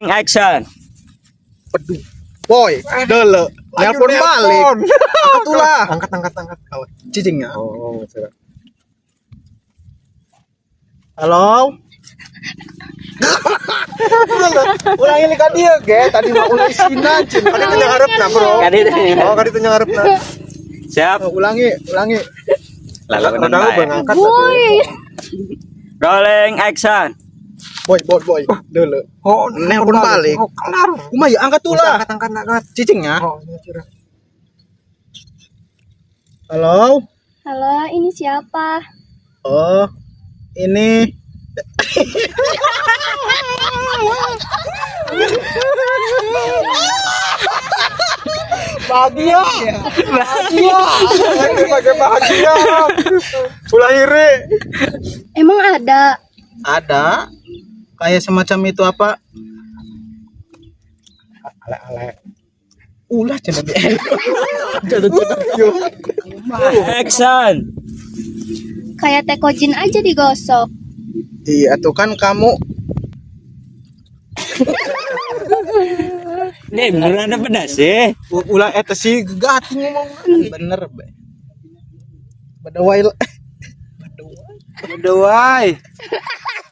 Action. Peduh. Boy, dele. Nelpon balik. Angkat ulah. Angkat, angkat, angkat. Cicingnya. Oh, sudah. Halo. Ulang ini kan dia, ge. Tadi mah ulah isina, cin. Kali itu ngarepna, Bro. Kali itu. Oh, kali itu ngarepna. Siap. Oh, ulangi, ulangi. Lalu Udah ngangkat. Boy. Rolling, action. Boy, boy, boy. Dele. Oh, Nelpon balik. Oh, kelar. Kumaha ya angkat ulah. Angkat, angkat, angkat. Cicingnya. Oh, ini sudah. Halo. Halo, ini siapa? Oh, ini Bahagia. Bahagia. Ini pakai bahagia. Ulah iri. Emang ada? Ada kayak semacam itu apa? Ale-ale. Ulah cenah di. Action. Kayak tekojin aja digosok. Iya, tuh kan kamu Nih, beneran apa pedas sih? Ulah eta sih gating ngomong. Bener, be. Bedawai. Bedawai.